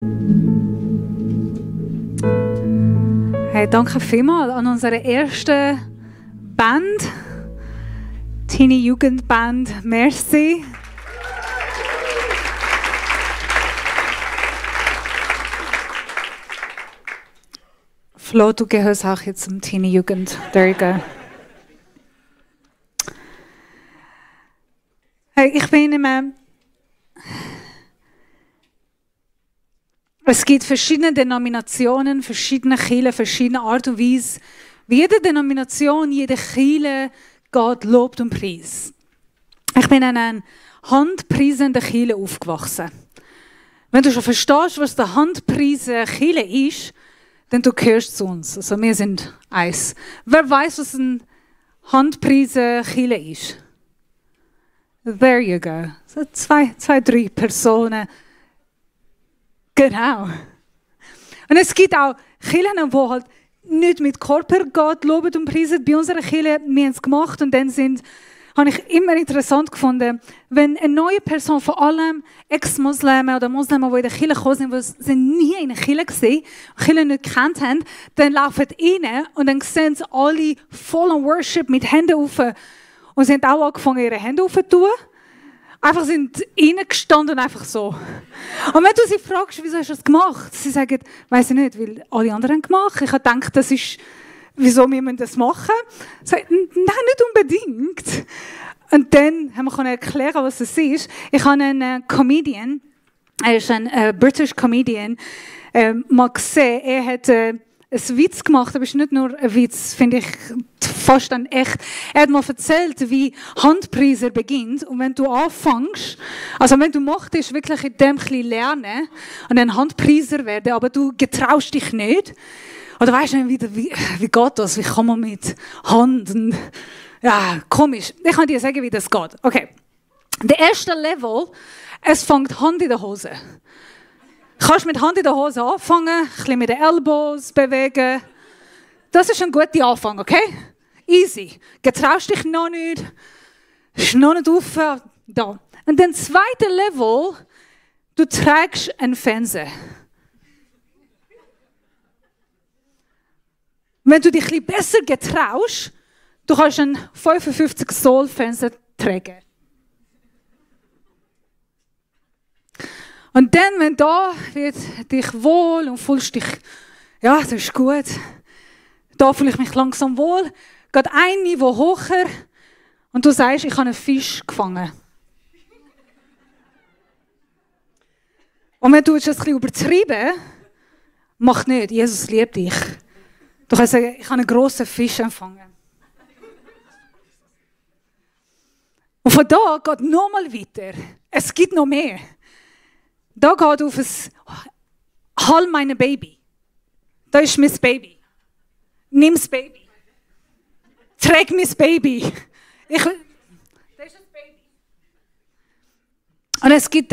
Hey, danke vielmals an unsere erste Band, Teenie Jugendband. Merci. Flo, du gehörst auch jetzt zum Teenie Jugend. There you go. Hey, ich bin immer. Es gibt verschiedene Denominationen, verschiedene Kirchen, verschiedene Art und Weise. Wie jede Denomination, jede Kirche geht Lob und Preis. Ich bin in einer handpreisenden Kirche aufgewachsen. Wenn du schon verstehst, was der handpreisende Kirche ist, dann du gehörst zu uns. Also wir sind eins. Wer weiß, was ein handpreisende Kirche ist? There you go. So zwei, drei Personen. Genau. Und es gibt auch Kirchen, die halt nicht mit Körper geht, loben und preisen. Bei unserer Kirche, wir haben es gemacht und dann habe ich immer interessant gefunden, wenn eine neue Person, vor allem Ex-Muslime oder Muslime, die in der Kirche gekommen sind, die sind nie in der Kirche gesehen, die Kirche nicht gekannt haben, dann laufen rein und dann sehen sie alle voll an Worship mit Händen auf. Und sie haben auch angefangen, ihre Hände aufzutun. Einfach sind reingestanden und einfach so. Und wenn du sie fragst, wieso hast du das gemacht? Sie sagen, weiss ich nicht, weil alle anderen haben gemacht. Ich habe gedacht, das ist, wieso wir das machen. Ich sage, nein, nicht unbedingt. Und dann haben wir erklären, was es ist. Ich habe einen Comedian, er ist ein British Comedian, mal gesehen, er hat einen Witz gemacht, aber es ist nicht nur ein Witz, finde ich fast dann echt. Er hat mal erzählt, wie Handpreiser beginnt und wenn du anfängst, also wenn du möchtest, wirklich in dem ein lernen und ein Handpreiser werden, aber du getraust dich nicht, oder weißt du nicht, wie geht das, wie kann man mit Hand, und, ja, komisch. Ich kann dir sagen, wie das geht. Okay, der erste Level, es fängt Hand in der Hose. Du kannst mit Hand in der Hose anfangen, ein bisschen mit den Elbows bewegen. Das ist ein guter Anfang, okay? Easy. Getraust dich noch nicht, ist noch nicht auf, da. Und dann zweite Level, du trägst einen Fernseher. Wenn du dich ein bisschen besser getraust, du kannst einen 55 Zoll Fernseher tragen. Und dann, wenn da wird dich wohl und fühlst dich, ja, das ist gut, da fühle ich mich langsam wohl, geht ein Niveau hoch und du sagst, ich habe einen Fisch gefangen. Und wenn du es ein bisschen übertrieben, mach nicht, Jesus liebt dich. Du kannst sagen, ich habe einen grossen Fisch empfangen. Und von da geht es nochmal weiter. Es gibt noch mehr. Da geht auf ein Hall meine Baby. Da ist mein Baby. Nimm das Baby. Träg mein Baby. Das ist das Baby. Und es gibt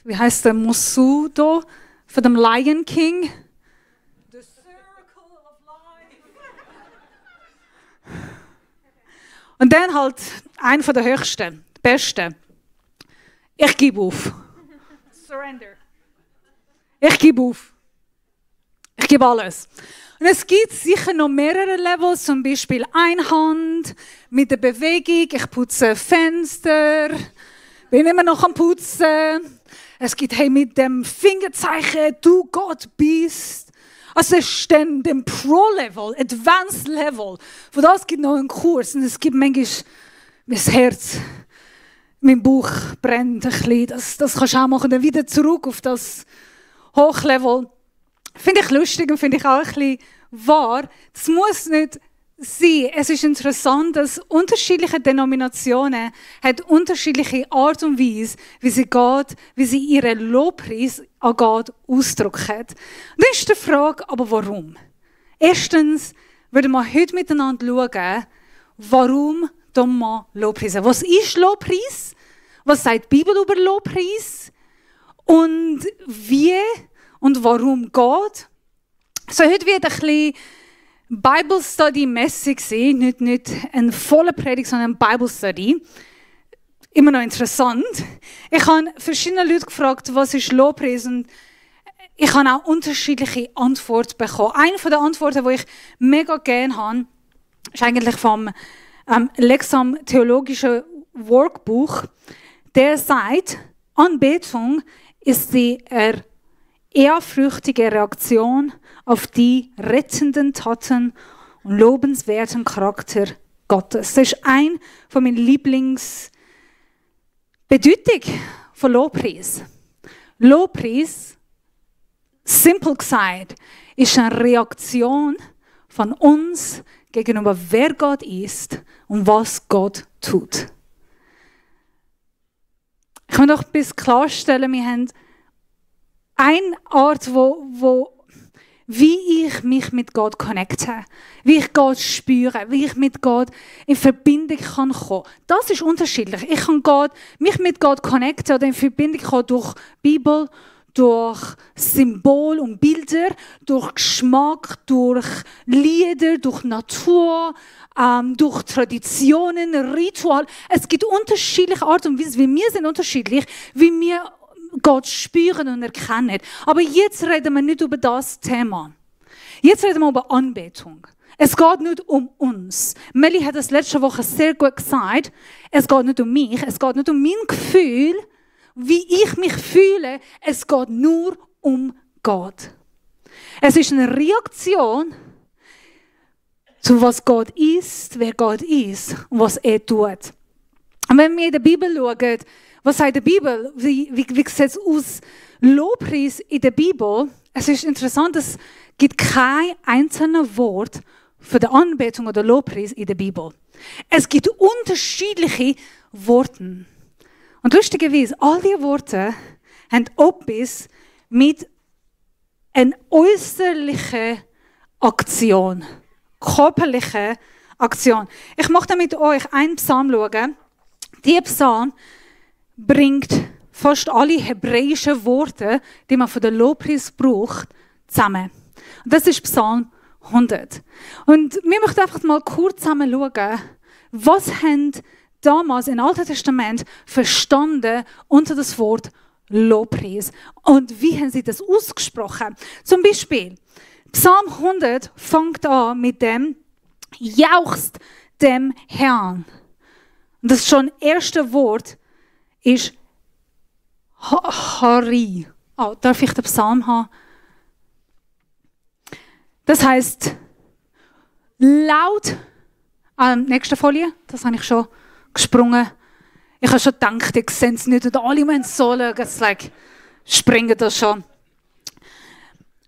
wie heißt der Musudo von dem Lion King? The Circle of Life. Und dann halt einer von der höchsten, besten. Ich gebe auf. Surrender. Ich gebe auf. Ich gebe alles. Und es gibt sicher noch mehrere Levels, zum Beispiel Einhand mit der Bewegung. Ich putze Fenster, bin immer noch am Putzen. Es gibt hey, mit dem Fingerzeichen, du Gott bist. Also es ist dann dem Pro-Level, Advanced-Level. Von das gibt noch einen Kurs und es gibt manchmal mein Herz. Mein Bauch brennt ein bisschen. Das kannst du auch machen. Dann wieder zurück auf das Hochlevel. Finde ich lustig und finde ich auch ein bisschen wahr. Das muss nicht sein. Es ist interessant, dass unterschiedliche Denominationen haben unterschiedliche Art und Weise, wie sie ihren Lobpreis angeht, ausdrücken. Und dann ist die Frage, aber warum? Erstens würden wir heute miteinander schauen, warum wir Lobpreisen. Was ist Lobpreis? Was sagt die Bibel über Lobpreis? Und wie und warum geht? So heute wird ein bisschen Bible Study mäßig sein, nicht eine volle Predigt, sondern ein Bible Study. immer noch interessant. Ich habe verschiedene Leute gefragt, was ist Lobpreis, und ich habe auch unterschiedliche Antworten bekommen. Eine von den Antworten, die ich mega gerne habe, ist eigentlich vom Lexam Theologischen Workbuch. Der sagt, Anbetung ist die ehrfürchtige Reaktion auf die rettenden Taten und lobenswerten Charakter Gottes. Das ist ein von meinen Lieblingsbedeutungen von Lobpreis. Lobpreis, simpel gesagt, ist eine Reaktion von uns gegenüber wer Gott ist und was Gott tut. Ich kann doch bis klarstellen, wir haben eine Art, wie ich mich mit Gott connecte, wie ich Gott spüre, wie ich mit Gott in Verbindung kann kommen. Das ist unterschiedlich. Ich kann mich mit Gott connecten oder in Verbindung kommen durch Bibel, durch Symbol und Bilder, durch Geschmack, durch Lieder, durch Natur, durch Traditionen, Ritual. Es gibt unterschiedliche Arten und Weisen, wie wir sind unterschiedlich, wie wir Gott spüren und erkennen. Aber jetzt reden wir nicht über das Thema. Jetzt reden wir über Anbetung. Es geht nicht um uns. Melly hat das letzte Woche sehr gut gesagt. Es geht nicht um mich, es geht nicht um mein Gefühl, wie ich mich fühle. Es geht nur um Gott. Es ist eine Reaktion zu was Gott ist, wer Gott ist und was er tut. Und wenn wir in der Bibel schauen, was sagt die Bibel? Wie sieht es aus? Lobpreis in der Bibel. Es ist interessant, es gibt kein einzelnes Wort für die Anbetung oder Lobpreis in der Bibel. Es gibt unterschiedliche Worte. Und lustigerweise, all diese Worte haben etwas mit einer äußerlichen Aktion, körperlichen Aktion. Ich möchte mit euch einen Psalm schauen. Dieser Psalm bringt fast alle hebräischen Worte, die man für den Lobpreis braucht, zusammen. Und das ist Psalm 100. Und wir möchten einfach mal kurz zusammen schauen, was haben damals im Alten Testament verstanden unter das Wort Lobpreis und wie haben sie das ausgesprochen. Zum Beispiel, Psalm 100 fängt an mit dem Jauchzt dem Herrn. Und das schon erste Wort ist Hari. Oh, darf ich den Psalm haben? Das heisst, laut, nächste Folie, das habe ich schon gesprungen. Ich habe schon gedacht, ich sehe es nicht, und alle müssen so schauen, jetzt springen das schon.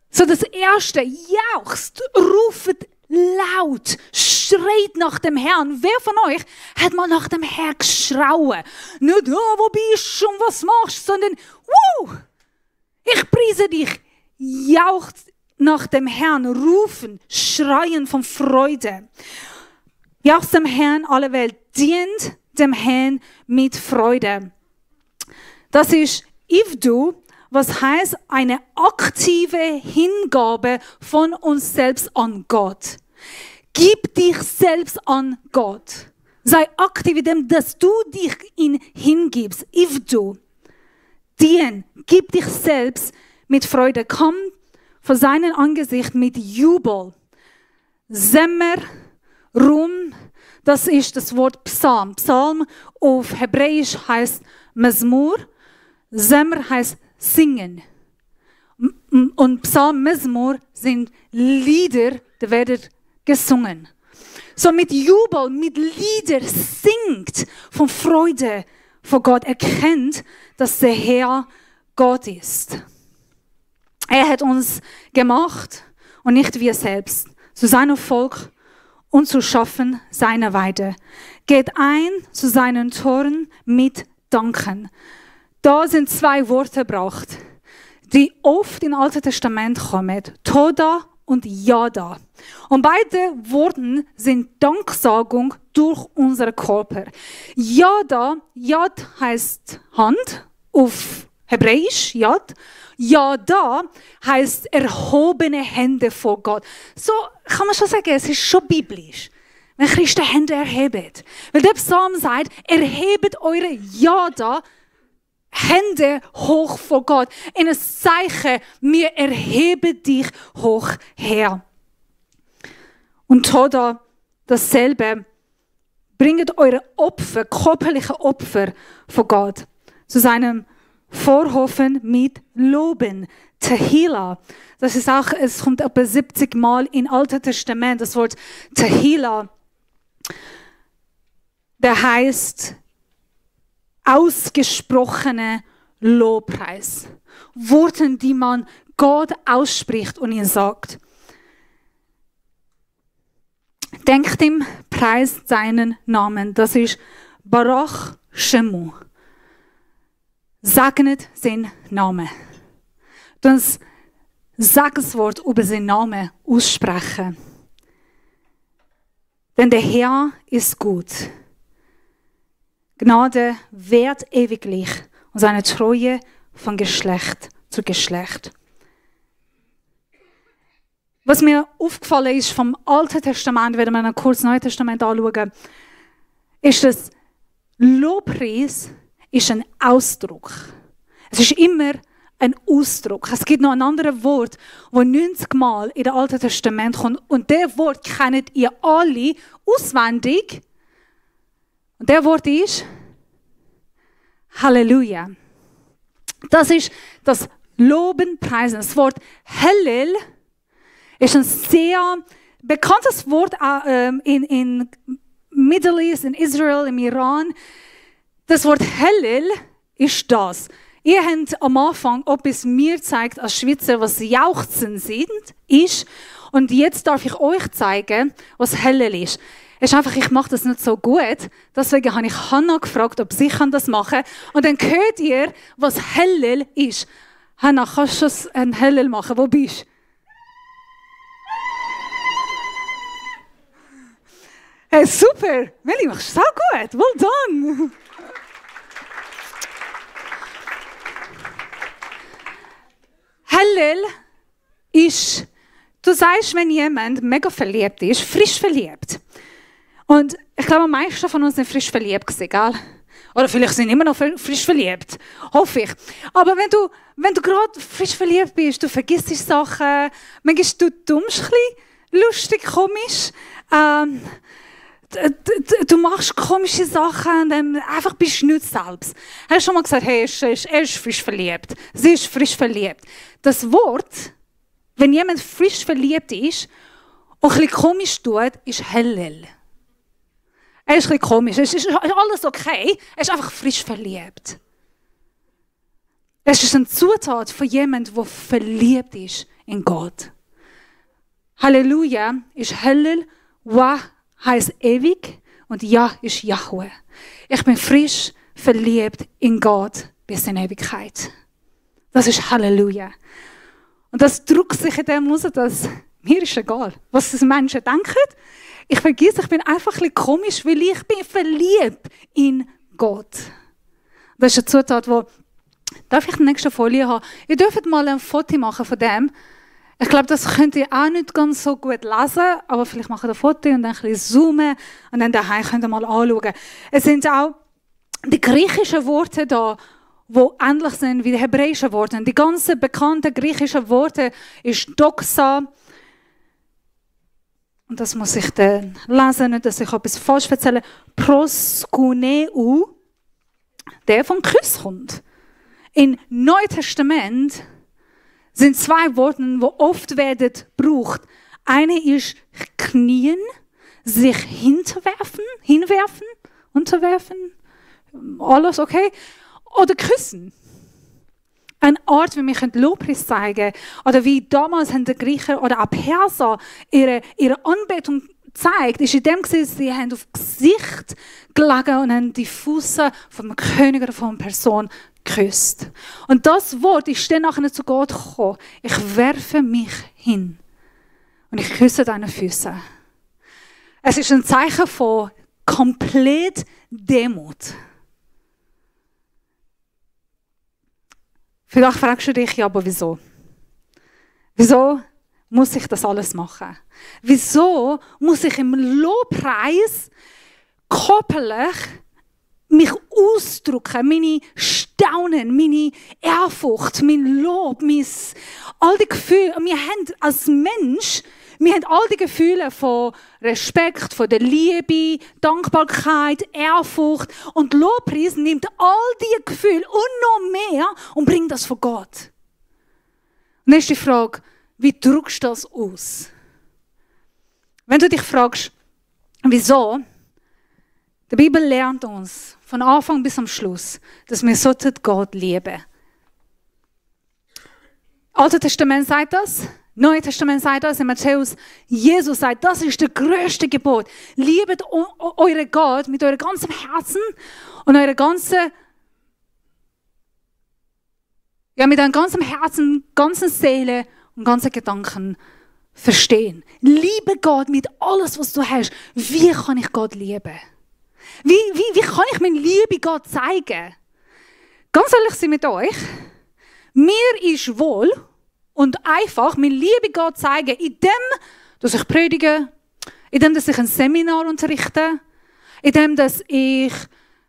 So, das erste, jauchzt, ruft laut, schreit nach dem Herrn. Wer von euch hat mal nach dem Herrn geschrauen? Nicht, oh, wo bist du und was machst du, sondern, ich preise dich. Jauchzt nach dem Herrn, rufen, schreien von Freude. Jauchzt dem Herrn alle Welt, dient dem Herrn mit Freude. Das ist Ivdu, was heißt eine aktive Hingabe von uns selbst an Gott. Gib dich selbst an Gott. Sei aktiv in dem, dass du dich ihn hingibst. Ivdu. Dien. Gib dich selbst mit Freude. Komm vor seinem Angesicht mit Jubel. Semmer, Ruhm. Das ist das Wort Psalm. Psalm auf Hebräisch heißt Mezmur. Semmer heißt singen. Und Psalm, Mezmur sind Lieder, die werden gesungen. So mit Jubel, mit Lieder singt von Freude vor Gott. Erkennt, dass der Herr Gott ist. Er hat uns gemacht und nicht wir selbst. Zu seinem Volk und zu schaffen seine Weide. Geht ein zu seinen Toren mit Danken. Da sind zwei Worte gebraucht, die oft im Alten Testament kommen. Toda und Yada. Und beide Worte sind Danksagung durch unseren Körper. Yada, Yad heißt Hand auf Hebräisch, Yad. Yada heißt erhobene Hände vor Gott. So kann man schon sagen, es ist schon biblisch. wenn Christen Hände erheben. Weil der Psalm sagt, erhebt eure Jada Hände hoch vor Gott. In ein Zeichen, wir erheben dich hoch her. Und Toda dasselbe. Bringt eure Opfer, körperliche Opfer vor Gott zu seinem Vorhofen mit Loben. Tehillah. Das ist auch, es kommt etwa 70 Mal im Alten Testament, das Wort Tehillah. Der heißt ausgesprochene Lobpreis. Worte, die man Gott ausspricht und ihm sagt. Denkt ihm, preist seinen Namen. Das ist Barach Shemu. Segnet seinen Namen. Das Segenswort über seinen Namen aussprechen. Denn der Herr ist gut. Gnade währt ewiglich und seine Treue von Geschlecht zu Geschlecht. Was mir aufgefallen ist vom Alten Testament, wenn wir noch kurz das Neue Testament anschauen, ist, dass Lobpreis ist ein Ausdruck. Es ist immer ein Ausdruck. Es gibt noch ein anderes Wort, das 90 Mal in dem Alten Testament kommt. Und das Wort kennt ihr alle auswendig. Und das Wort ist Halleluja. Das ist das Loben, Preisen. Das Wort Hallel ist ein sehr bekanntes Wort in Middle East, in Israel, im Iran. Das Wort Hallel ist das. Ihr habt am Anfang etwas mir gezeigt als Schweizer, was Jauchzen ist. Und jetzt darf ich euch zeigen, was Hallel ist. Es ist einfach, ich mache das nicht so gut. Deswegen habe ich Hannah gefragt, ob sie das machen kann. Und dann hört ihr, was Hallel ist. Hannah, kannst du ein Hallel machen? Wo bist du? Hey, super! Melli, machst du so gut. Well done! Hallel ist, du sagst, wenn jemand mega verliebt ist, frisch verliebt. Und ich glaube, die meisten von uns sind frisch verliebt gewesen, gell? Oder vielleicht sind immer noch frisch verliebt. Hoffe ich. Aber wenn du gerade frisch verliebt bist, du vergisst Sachen, manchmal du dummst ein bisschen, lustig, komisch. Du machst komische Sachen und dann einfach bist du nicht selbst. Hast du schon mal gesagt, hey, er ist frisch verliebt. Sie ist frisch verliebt. Das Wort, wenn jemand frisch verliebt ist und ein bisschen komisch tut, ist Hallel. Er ist ein bisschen komisch. Es ist alles okay. Er ist einfach frisch verliebt. Es ist eine Zutat von jemandem, der verliebt ist in Gott. Halleluja ist Hallel, Wah heißt ewig und Ja ist Jahwe. Ich bin frisch verliebt in Gott bis in Ewigkeit. Das ist Halleluja. Und das drückt sich in dem aus, dass mir ist egal, was die Menschen denken. Ich vergesse, ich bin einfach ein bisschen komisch, weil ich bin verliebt in Gott. Das ist eine Zutat, wo darf ich die nächste Folie haben? Ihr dürft mal ein Foto machen von dem. Ich glaube, das könnt ihr auch nicht ganz so gut lesen, aber vielleicht machen wir ein Foto und dann ein bisschen zoomen und dann daheim könnt ihr mal anschauen. Es sind auch die griechischen Worte da, die ähnlich sind wie die hebräischen Worte. Die ganzen bekannten griechischen Worte ist Doxa. Und das muss ich dann lesen, nicht, dass ich etwas falsch erzähle. Proskuneu, der von Kuss kommt. Im Neuen Testament sind zwei Worte, die oft werden gebraucht. Eine ist knien, sich hinwerfen, unterwerfen, alles okay. Oder küssen. Eine Art, wie wir Lobpreis zeigen können. Oder wie damals haben die Griechen oder auch Perser ihre Anbetung gezeigt, ist in dem gesehen, sie haben auf Gesicht gelegen und haben die Füße vom König oder von einer Person geküsst. Und das Wort ist dann nachher zu Gott gekommen. Ich werfe mich hin und ich küsse deine Füße. Es ist ein Zeichen von komplett Demut. Vielleicht fragst du dich, ja, aber wieso? Wieso muss ich das alles machen? Wieso muss ich im Lobpreis körperlich mich ausdrücken, meine Staunen, meine Ehrfurcht, mein Lob, all die Gefühle. Wir haben als Mensch, wir haben all die Gefühle von Respekt, von der Liebe, Dankbarkeit, Ehrfurcht. Und Lobpreis nimmt all diese Gefühle und noch mehr und bringt das von Gott. Und dann ist die Frage, wie drückst du das aus? Wenn du dich fragst, wieso? Die Bibel lernt uns von Anfang bis am Schluss, dass wir Gott lieben. Altes Testament sagt das, Neues Testament sagt das, in Matthäus, Jesus sagt, das ist das größte Gebot. Liebet euren Gott mit eurem ganzen Herzen und eurer ganzen, mit eurem ganzen Herzen, ganzen Seele und ganzen Gedanken verstehen. Liebe Gott mit alles, was du hast. Wie kann ich Gott lieben? Wie kann ich meine Liebe Gott zeigen? Ganz ehrlich sein mit euch, mir ist wohl und einfach meine Liebe Gott zeigen, indem, dass ich predige, indem, dass ich ein Seminar unterrichte, indem, dass ich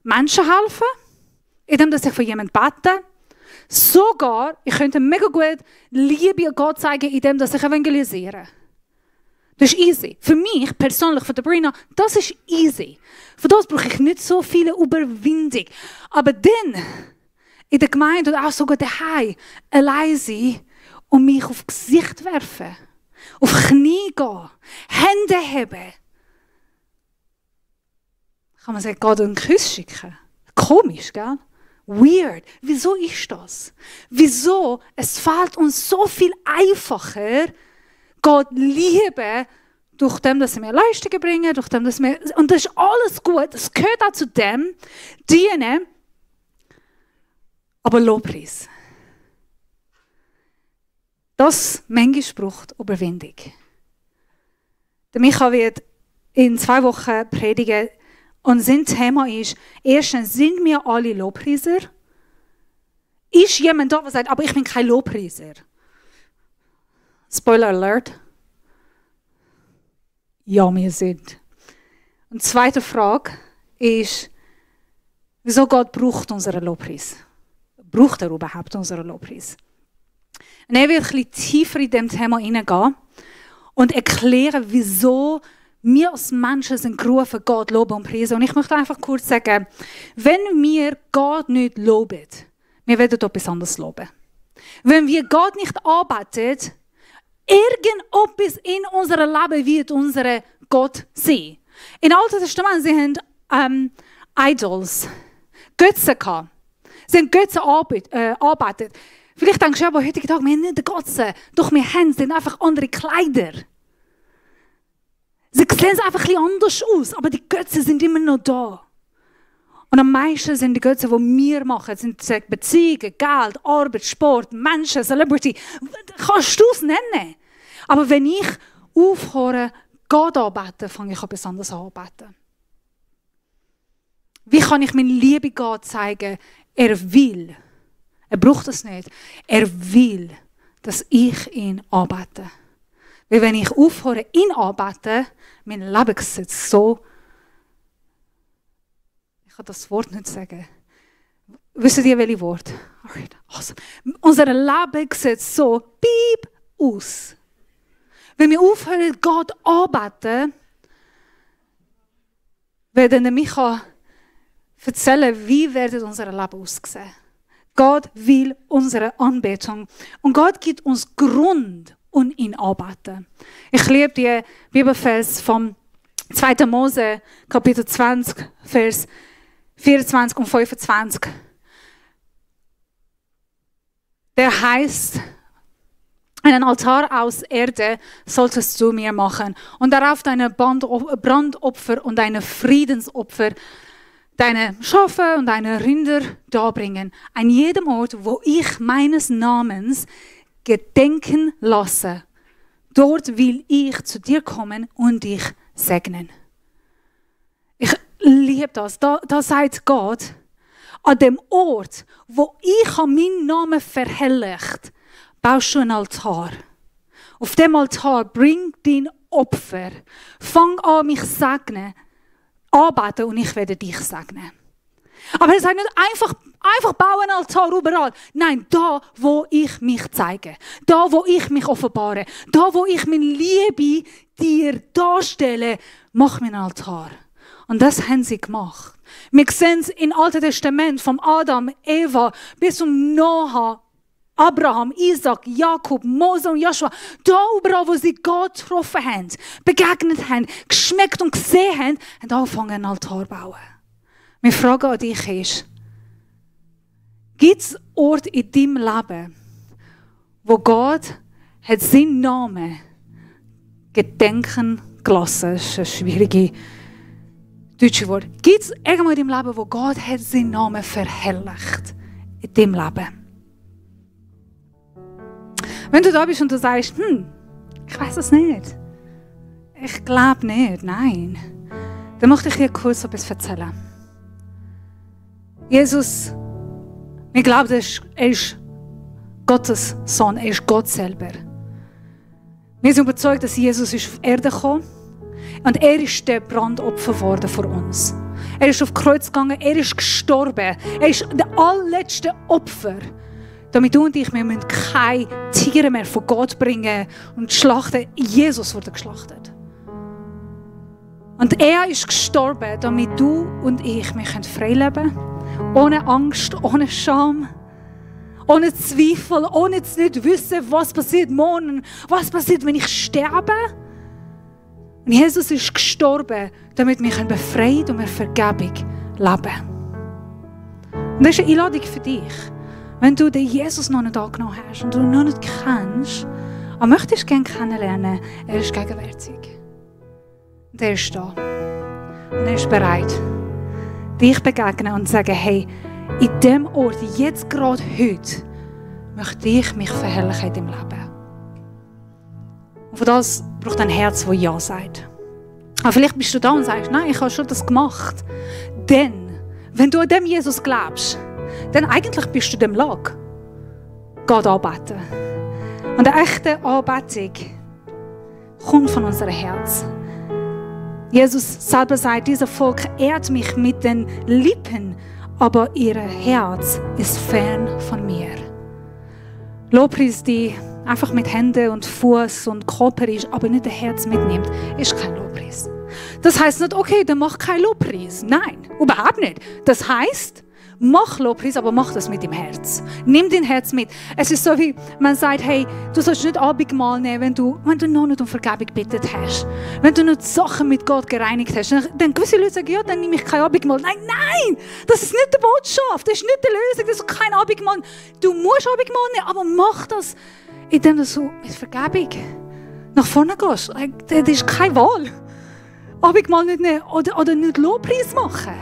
Menschen helfe, indem, dass ich für jemanden bete. Sogar, ich könnte mega gut Liebe Gott zeigen, indem, dass ich evangelisiere. Das ist easy. Für mich persönlich, für Sabrina, das ist easy. Für das brauche ich nicht so viele Überwindung. Aber dann, in der Gemeinde oder auch sogar daheim, allein sein und mich auf Gesicht werfen, auf Knie gehen, Hände heben. Kann man sagen, Gott einen Kuss schicken? Komisch, gell? Weird. Wieso ist das? Wieso? Es fällt uns so viel einfacher, Gott lieben, durch dem, dass wir Leistungen bringen, durch dem, dass wir, und das ist alles gut, das gehört auch zu dem, dienen, aber Lobpreis. Das manchmal braucht Überwindung. Der Micha wird in 2 Wochen predigen und sein Thema ist, erstens, sind wir alle Lobpreiser? Ist jemand da, der sagt, aber ich bin kein Lobpreiser? Spoiler Alert. Ja, wir sind. Und die zweite Frage ist, wieso Gott braucht unseren Lobpreis? Braucht er überhaupt unseren Lobpreis? Und er wird ein bisschen tiefer in diesem Thema hineingehen und erklären, wieso wir als Menschen sind gerufen, Gott loben und preisen. Und ich möchte einfach kurz sagen, wenn wir Gott nicht loben, wir werden etwas anderes loben. Wenn wir Gott nicht anbeten, irgendetwas in unserem Leben wird unser Gott sein. Im Alten Testament, sie haben Idols, Götzen gehabt. Sie haben Götzen angebetet. Vielleicht denkst du, aber heutigen Tag, wir haben nicht Götzen, doch wir haben, sind einfach andere Kleider. Sie sehen einfach ein bisschen anders aus, aber die Götzen sind immer noch da. Und am meisten sind die Götzen, die wir machen, sind Beziehungen, Geld, Arbeit, Sport, Menschen, Celebrity. Kannst du es nennen? Aber wenn ich aufhöre, Gott anbeten, fange ich an etwas anderes an anbeten. Wie kann ich meine Liebe Gott zeigen? Er will. Er braucht es nicht. Er will, dass ich ihn anbete. Weil wenn ich aufhöre, ihn anbeten, mein Leben sieht so. Ich kann das Wort nicht sagen. Wisst ihr, welches Wort? Awesome. Unser Leben sieht so piep aus. Wenn wir aufhören, Gott anbeten, werden wir erzählen, wie wird unser Leben aussehen. Gott will unsere Anbetung. Und Gott gibt uns Grund, um ihn anbeten. Ich liebe die Bibelvers vom 2. Mose, Kapitel 20, Vers 24 und 25. Der heißt, einen Altar aus Erde solltest du mir machen und darauf deine Brandopfer und deine Friedensopfer, deine Schafe und deine Rinder darbringen, an jedem Ort, wo ich meines Namens gedenken lasse. Dort will ich zu dir kommen und dich segnen. Ich liebe das. Da sagt Gott, an dem Ort, wo ich meinen Namen verherrlicht, baust du einen Altar. Auf dem Altar bring dein Opfer. Fang an, mich zu segnen. Anbeten und ich werde dich segnen. Aber er sagt nicht einfach bauen einen Altar überall. Nein, da, wo ich mich zeige. Da, wo ich mich offenbare. Da, wo ich meine Liebe dir darstelle, mach mir einen Altar. Und das haben sie gemacht. Wir sehen es im Alten Testament, vom Adam, Eva bis zum Noah, Abraham, Isaac, Jakob, Mose und Joshua. Da überall, wo sie Gott getroffen haben, begegnet haben, geschmeckt und gesehen haben, haben angefangen, einen Altar zu bauen. Meine Frage an dich ist, gibt es Orte in deinem Leben, wo Gott hat seinen Namen Gedenken gelassen? Das ist ein schwieriges deutsches Wort. Gibt es irgendwo in deinem Leben, wo Gott hat seinen Namen verherrlicht? In deinem Leben. Wenn du da bist und du sagst, ich weiß es nicht. Ich glaube nicht, nein. Dann möchte ich dir kurz etwas erzählen. Jesus, wir glauben, er ist Gottes Sohn, er ist Gott selber. Wir sind überzeugt, dass Jesus ist auf die Erde gekommen und er ist der Brandopfer geworden für uns. Er ist auf das Kreuz gegangen, er ist gestorben. Er ist der allerletzte Opfer. Damit du und ich, wir müssen keine Tiere mehr von Gott bringen und schlachten. Jesus wurde geschlachtet. Und er ist gestorben, damit du und ich, wir frei leben können. Ohne Angst, ohne Scham, ohne Zweifel, ohne zu nicht wissen, was passiert morgen, was passiert, wenn ich sterbe. Und Jesus ist gestorben, damit wir befreit und mit Vergebung leben. Und das ist eine Einladung für dich. Wenn du den Jesus noch nicht angenommen hast und du ihn noch nicht kennst, aber möchtest gerne kennenlernen, er ist gegenwärtig. Und er ist da. Und er ist bereit, dich begegnen und sagen, hey, in diesem Ort, jetzt gerade heute, möchte ich mich verherrlichen in deinem Leben. Und für das braucht ein Herz, das Ja sagt. Aber vielleicht bist du da und sagst, nein, ich habe schon das gemacht. Denn, wenn du an dem Jesus glaubst, dann eigentlich bist du in dem Lag. Gott anbeten. Und eine echte Anbetung kommt von unserem Herz. Jesus selber sagt, dieses Volk ehrt mich mit den Lippen, aber ihr Herz ist fern von mir. Lobpreis, die einfach mit Händen und Fuß und Körper ist, aber nicht das Herz mitnimmt, ist kein Lobpreis. Das heisst nicht, okay, dann mach kein Lobpreis. Nein, überhaupt nicht. Das heisst, mach Lobpreis, aber mach das mit dem Herz. Nimm dein Herz mit. Es ist so, wie man sagt, hey, du sollst nicht Abendmahl nehmen, wenn du noch nicht um Vergebung gebeten hast. Wenn du nicht Sachen mit Gott gereinigt hast. Dann gewisse Leute sagen, ja, dann nehme ich kein Abendmahl. Nein, das ist nicht die Botschaft. Das ist nicht die Lösung. Das ist kein Abendmahl. Du musst Abendmahl nehmen, aber mach das, indem du mit Vergebung nach vorne gehst. Das ist keine Wahl. Abendmahl nicht nehmen oder nicht Lobpreis machen.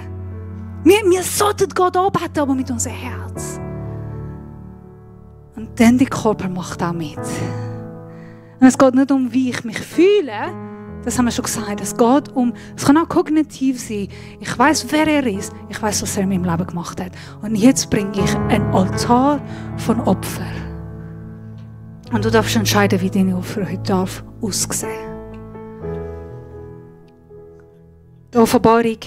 Wir sollten Gott anbeten, aber mit unserem Herz. Und dann der Körper macht auch mit. Und es geht nicht um, wie ich mich fühle. Das haben wir schon gesagt. Es kann auch kognitiv sein. Ich weiß, wer er ist. Ich weiß, was er in meinem Leben gemacht hat. Und jetzt bringe ich einen Altar von Opfer. Und du darfst entscheiden, wie deine Opfer heute aussehen. Die Offenbarung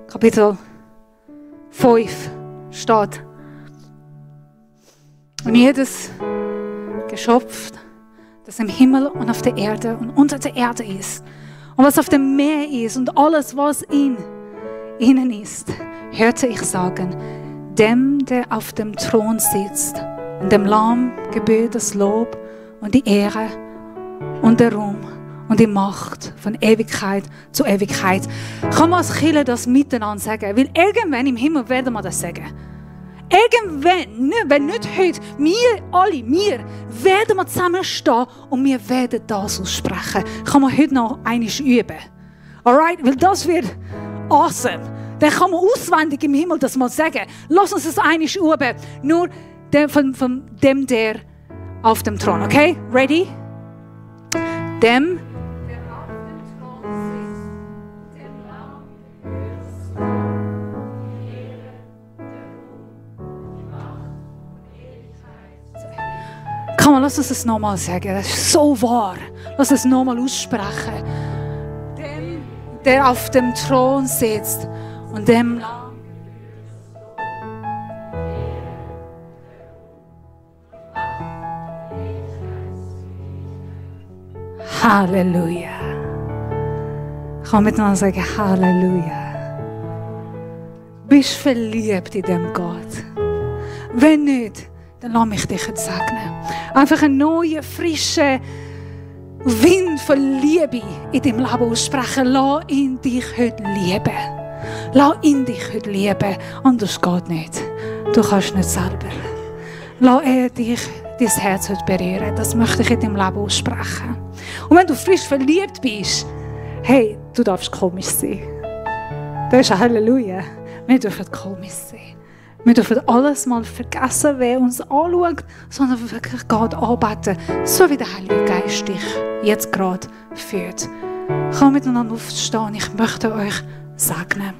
Kapitel 5 steht. Und jedes Geschöpf, das im Himmel und auf der Erde und unter der Erde ist und was auf dem Meer ist und alles, was in ihnen ist, hörte ich sagen, dem, der auf dem Thron sitzt, und dem Lamm gebührt das Lob und die Ehre und der Ruhm und die Macht von Ewigkeit zu Ewigkeit. Kann man als Kirche das miteinander sagen? Weil irgendwann im Himmel werden wir das sagen. Irgendwann, wenn nicht heute, wir werden wir zusammenstehen und wir werden das aussprechen. Kann man heute noch einmal üben. Alright? Weil das wird awesome. Dann kann man auswendig im Himmel das mal sagen. Lass uns das einmal üben. Nur von dem, der auf dem Thron. Okay? Ready? Dem, Komm, lass uns das nochmal sagen. Das ist so wahr. Lass uns nochmal aussprechen. Dem, der auf dem Thron sitzt und dem Halleluja. Komm miteinander sagen Halleluja. Bist verliebt in dem Gott? Wenn nicht, dann lass mich dich jetzt segnen. Einfach einen neuen, frischen Wind von Liebe in deinem Leben aussprechen. Lass ihn dich heute lieben. Lass ihn dich heute lieben. Anders geht nicht. Du kannst nicht selber. Lass er dich, dein Herz heute berühren. Das möchte ich in deinem Leben aussprechen. Und wenn du frisch verliebt bist, hey, du darfst komisch sein. Das ist Halleluja. Wir dürfen komisch sein. Wir dürfen alles mal vergessen, wer uns anschaut, sondern wirklich Gott anbeten, so wie der Heilige Geist dich jetzt gerade führt. Komm miteinander aufstehen, ich möchte euch segnen.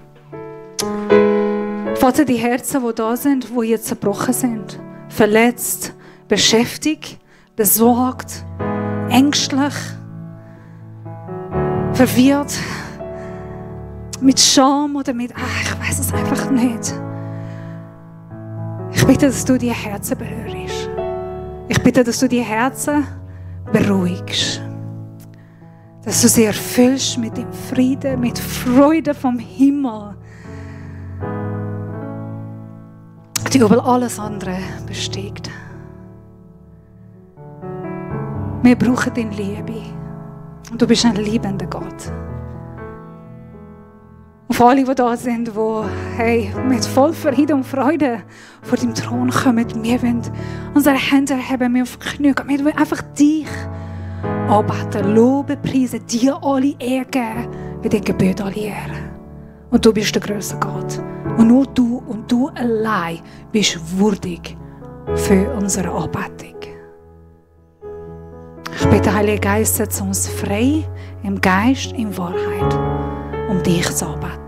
Vater, die Herzen, die da sind, die jetzt zerbrochen sind, verletzt, beschäftigt, besorgt, ängstlich, verwirrt, mit Scham oder mit, ich weiß es einfach nicht. Ich bitte, dass du die Herzen berührst. Ich bitte, dass du die Herzen beruhigst. Dass du sie erfüllst mit dem Frieden, mit Freude vom Himmel, die über alles andere besteigt. Wir brauchen deine Liebe. Und du bist ein liebender Gott. Und für alle, die da sind, die mit voll Frieden und Freude vor dem Thron kommen, wir wollen unsere Hände erheben, wir auf die Knie gehen, wir wollen einfach dich anbeten, loben, preisen, dir alle Ehre geben, wie dir gebührt alle Ehre. Und du bist der grösste Gott. Und nur du und du allein bist würdig für unsere Anbetung. Ich bitte, Heiliger Geist, setze uns frei im Geist, in Wahrheit, um dich zu arbeiten.